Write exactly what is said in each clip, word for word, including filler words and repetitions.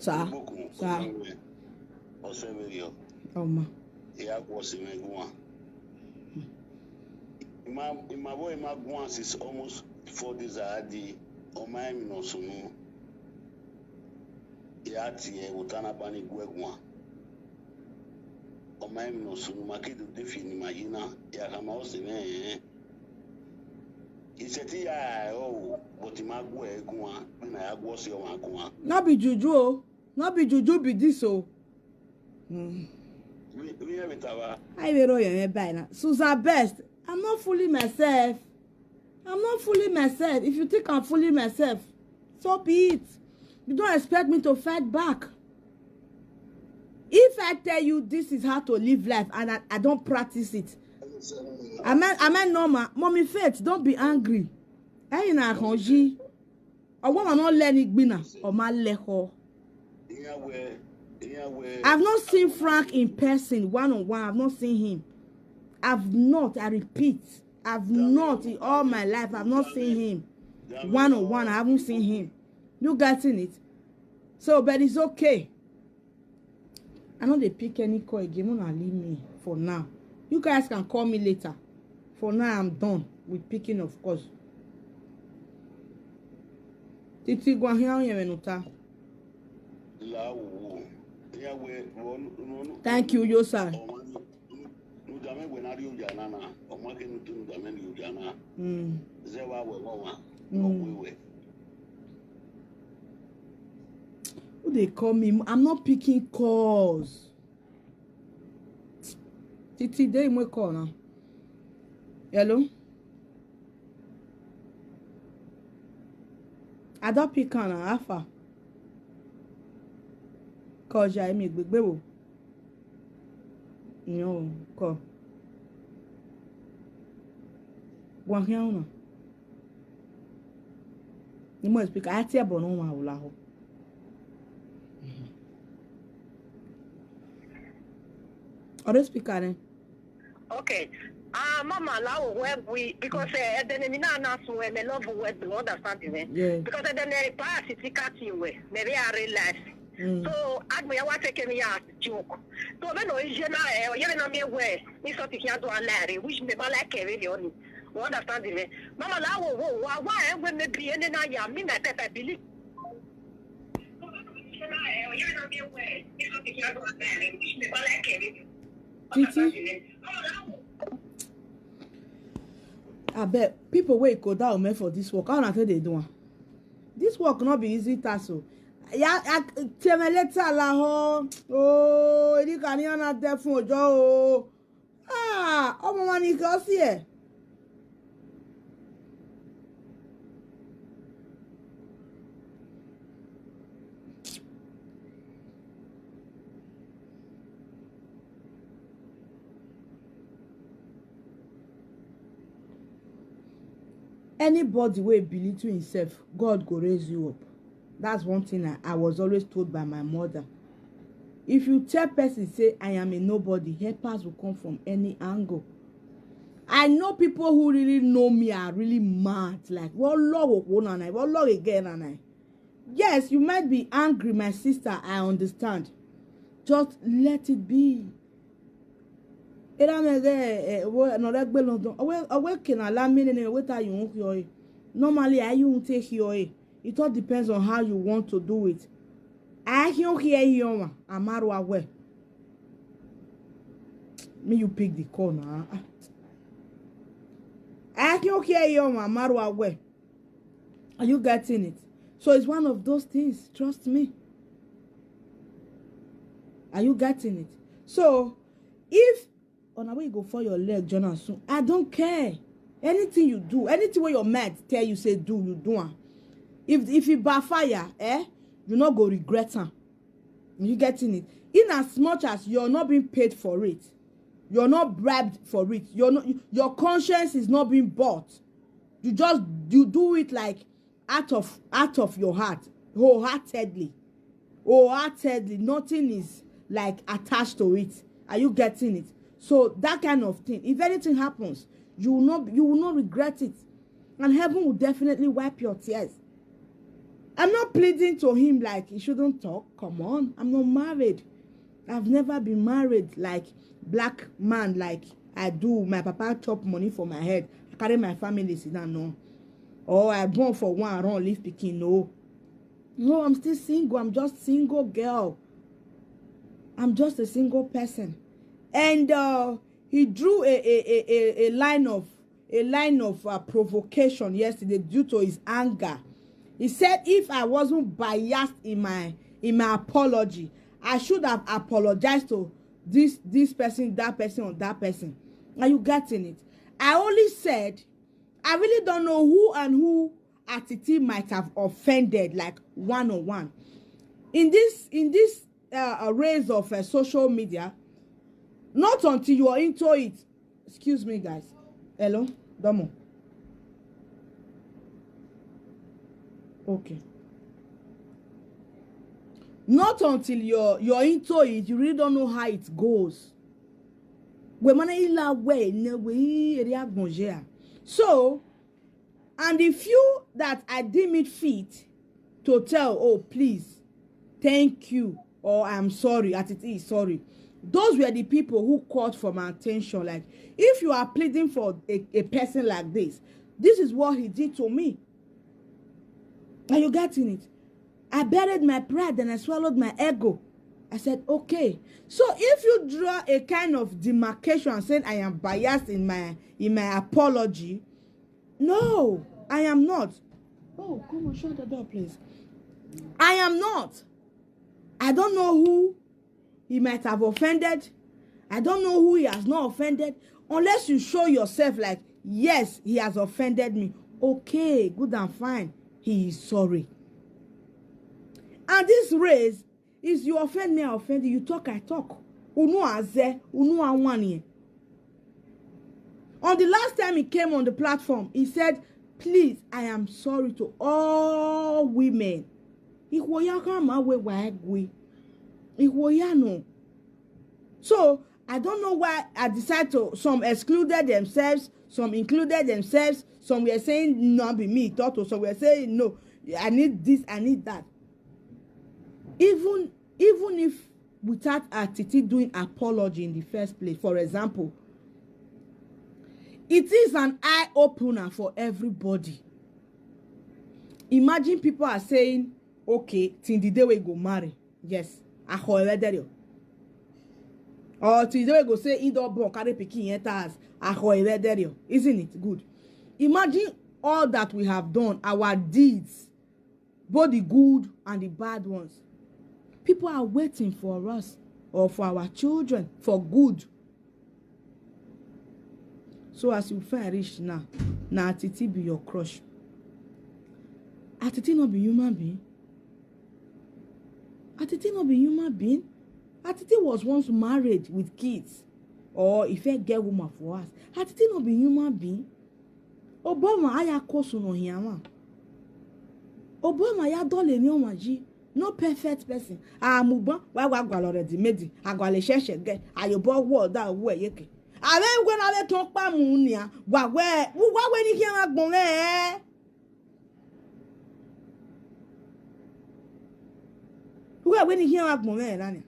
Sir. Sir. Ọsẹ mi yọ. Ọmọ. Ìyá kò sí mi gùn wa. Ìmọ̀ ìmọ̀ bọ́ ìmọ̀ gùn wa since almost four days a di ọmọ ẹ̀ mi nọ sunu. Ìyá ti ẹ̀ wò tánà bá ní gùn ẹ̀ gùn wa. Ọmọ ẹ̀ mi nọ sunu ma kéde òde fi ni ma yí náà. Ìyá kà máa ọ̀sẹ̀ náà ẹ̀. Ìṣẹ̀tí yà ẹ̀ ọ̀ wò bọ̀tí máa gùn ẹ̀ gùn wa. Bí nà yà gùn ọ̀sẹ̀ ọ̀ máa gùn wa. No be juju o. No be juju be this o. Mm. Wi- wi yẹ mi ta wa. I will roll your head by now. Susan Best, I'm not fooling myself. I'm not fooling myself. If you think I'm fooling myself, so be it. You don't expect me to fight back. If I tell you this is how to live life and I, I don't practice it, am I, am I normal? Mommy Faith, don't be angry. Ẹ̀yin náà kàn jí. Ọwọ́ màmá ọlẹ́ni gbìnà, ọmọ alẹ́ kọ́. Ìyàwó ẹ̀ ìyàwó ẹ̀. I've not seen Frank in person, one on one. I've not seen him. I've not, I repeat, I've not in all my life. I've not seen him one on one. I haven't seen him. You getting it? So, but it's okay. I no dey pick any call again. Una leave me for now. You guys can call me later. For now, I'm done with picking of calls. Titi gwa hia onye menuta. La wo. Ya we wo no no. Thank you, Yosa. Ọmọ ni nudame we na ri oja na na. Ọmọ ke nutu nudame ni oja na. Mm. Ze wa we wa wa. Mm. No we we. Who dey call me? I'm not picking calls. Titi dey my call now. Hello? I don pick am na, how far? Call Jaime gbegbe wo. No, call. Gwa hia una. Ni mo speak, I tell bono wa ula ho. Ore speaker ne. Okay. Ah, mama, la wo we we because eh, then me na na so eh, me love we we understand me. Yeah. Because eh, then eh, pa si ti ka ti we, me be a real life. Mm. So, ag me wa take me as joke. So me no ije na eh, ye na me we, ni so ti ki ado alare, which me ba like eh really only. You understand me? Mama, la wo wo wa wa eh, we me be ene na ya, me na pepe believe. Titi. Abeg, people wey go down men for this work, how una take dey do am? This work no be easy task o. Ya, ya, tẹmẹlẹta la hó. Oh, èdè kan ní ọ̀nà tẹ fún ọjọ́ o. Ah, ọmọ wọn ni kò sí ẹ̀. Anybody wey belittle himself, God go raise you up. That's one thing I, I was always told by my mother. If you tell person say I am a nobody, helpers will come from any angle. I know people who really know me are really mad. Like, what law will go on? What law again? And I, yes, you might be angry, my sister. I understand. Just let it be. Era me ge eh, wo no re gbe London. Owe owe ke na la mi ne we ta yun kyo e. Normally I yun take yo e. It all depends on how you want to do it. I can hear you ma amaru awe. Me you pick the call na. I can hear you ma amaru awe. Are you getting it? So it's one of those things. Trust me. Are you getting it? So if on a way you go for your leg, Jonah soon, I don't care. Anything you do, anything where your mind tell you say do, you do am. If if it backfire, eh, you not go regret am. You getting it? In as much as you're not being paid for it, you're not bribed for it. You're not your conscience is not being bought. You just you do it like out of out of your heart, wholeheartedly, wholeheartedly. Nothing is like attached to it. Are you getting it? So that kind of thing, if anything happens, you will not you will not regret it, and heaven will definitely wipe your tears. I'm not pleading to him like he shouldn't talk. Come on, I'm not married. I've never been married like black man, like I do. My papa chop money for my head. I carry my family sit down, no. Or I born for one, I run leave pikin, no. No, I'm still single. I'm just single girl. I'm just a single person. And uh, he drew a, a, a, a, a line of a line of uh, provocation yesterday due to his anger. He said if I wasn't biased in my in my apology, I should have apologized to this this person, that person, or that person. Are you getting it? I only said I really don't know who and who Atiti might have offended, like one on one. In this in this uh, uh, race of uh, social media, not until you are into it. Excuse me, guys. Hello, Domo. Okay. Not until you're you're into it, you really don't know how it goes. We mana ila we ne we eri agbonje a. So, and the few that I deem it fit to tell, oh, please, thank you, or I'm sorry, as it is, sorry. Those were the people who called for my attention. Like, if you are pleading for a, a person like this, this is what he did to me. Are you getting it? I buried my pride and I swallowed my ego. I said, okay. So if you draw a kind of demarcation and saying I am biased in my in my apology, no, I am not. Oh, come on, shut the door, please. I am not. I don't know who he might have offended. I don't know who he has not offended. Unless you show yourself like, yes, he has offended me. Okay, good and fine. He is sorry. And this race is you offend me, I offend you. You talk, I talk. Unu aze, unu awani. On the last time he came on the platform, he said, please, I am sorry to all women. Ihoya kama we wa egwe. Ihoya no. So I don't know why I decided to. Some excluded themselves, some included themselves. Some were saying no, be me talk to. Some were saying no, I need this, I need that. Even even if without Atiti doing apology in the first place, for example, it is an eye opener for everybody. Imagine people are saying, okay, till the day we go marry. Yes, ahoeredere. Or till the day we go say he don born carry pikin enter house, ahoeredere. Isn't it good? Imagine all that we have done, our deeds, both the good and the bad ones. People are waiting for us or for our children for good. So as you find reach now, na Atiti be your crush. Atiti no be human being. Atiti no be human being. Atiti was once married with kids, or if I get woman for us. Atiti no be human being. Obama aya koso no hiama. Obama ya dole ni omaji. No perfect person. Amugban wa wa gwa already made. Agwa le sheshe ge. Ayobo wo da wo yeke. Awe gwe na le ton pa mu ni a. Wa we, wa we ni hiama gbon re. Wa we ni hiama gbon re lani.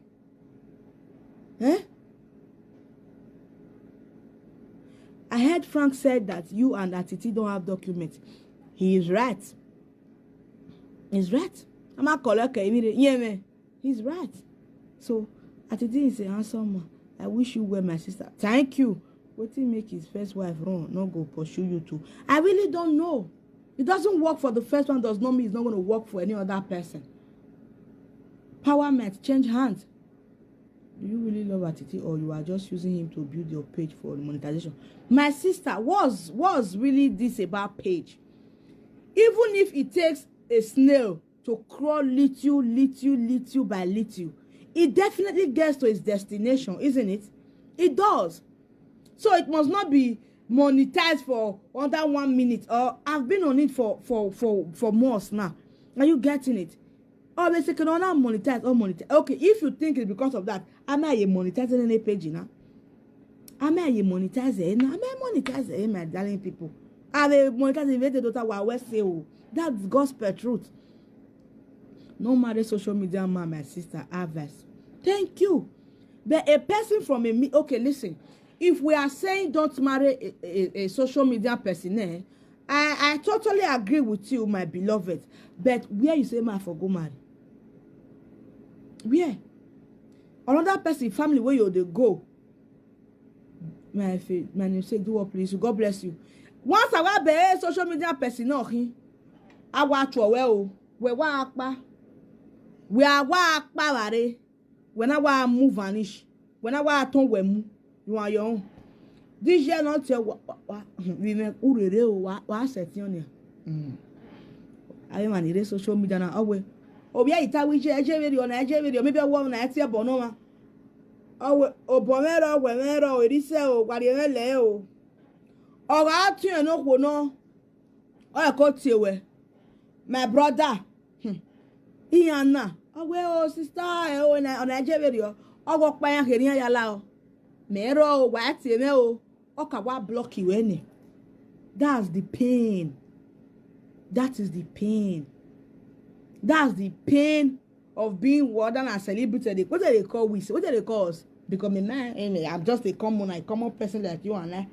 Eh? I heard Frank said that you and Atiti don't have documents. He is right. He's right. I'm a color. Yeah, man. He's right. So Atiti is a handsome man. I wish you well, my sister. Thank you. Wetin make his first wife run, no go pursue you too. I really don't know. It doesn't work for the first one, does not mean it's not going to work for any other person. Power might change hands. Do you really love Atiti, or you are just using him to build your page for monetization? My sister, was was really this about page? Even if it takes a snail to crawl little, little, little by little, it definitely gets to its destination, isn't it? It does. So it must not be monetized for under one minute. Or I've been on it for for for for months now. Are you getting it? Oh, they say can only monetize or monetize. Okay, if you think it's because of that, am I a monetizing any page now? Am I a monetizer? Now am I monetizer, my darling people? I will monetize the daughter while we say, oh, that's gospel truth. No marry social media man, my sister. Harvest. Thank you. But a person from a me, okay, listen. If we are saying don't marry a, a, a social media person, eh, I, I totally agree with you, my beloved. But where you say man for go marry? Where? Another person, family where you they go. My faith, my name say, do what please you. God bless you. Once I was a social media person, no, he, I watch well. We wa akpa. We are wa akpa ware. When I wa move vanish. When I wa turn we mu. You are your own. This year not your wa wa wa. We make urere o wa wa set on here. Mm. I man, it is social media now. Oh, we. Oh, yeah, it we je je video na je video. Maybe I want na tie bonoma. Oh, we. Oh, bomero, we mero, it is o, wa de le o. Oh, ga tun no ko no. Oh, ko tie we. My brother. Hmm. Iana. Oh, we, oh, sister, eh, oh, na, na je video. Oh, go pa yan herian ya la o. Mero o, wa tie me o. Ọ ka wa block you any. That's the pain. That is the pain. That's the pain of being what than a celebrity. What do they call we? What do they call us? Because me, man, eh, me, I'm just a common, a common person like you and I.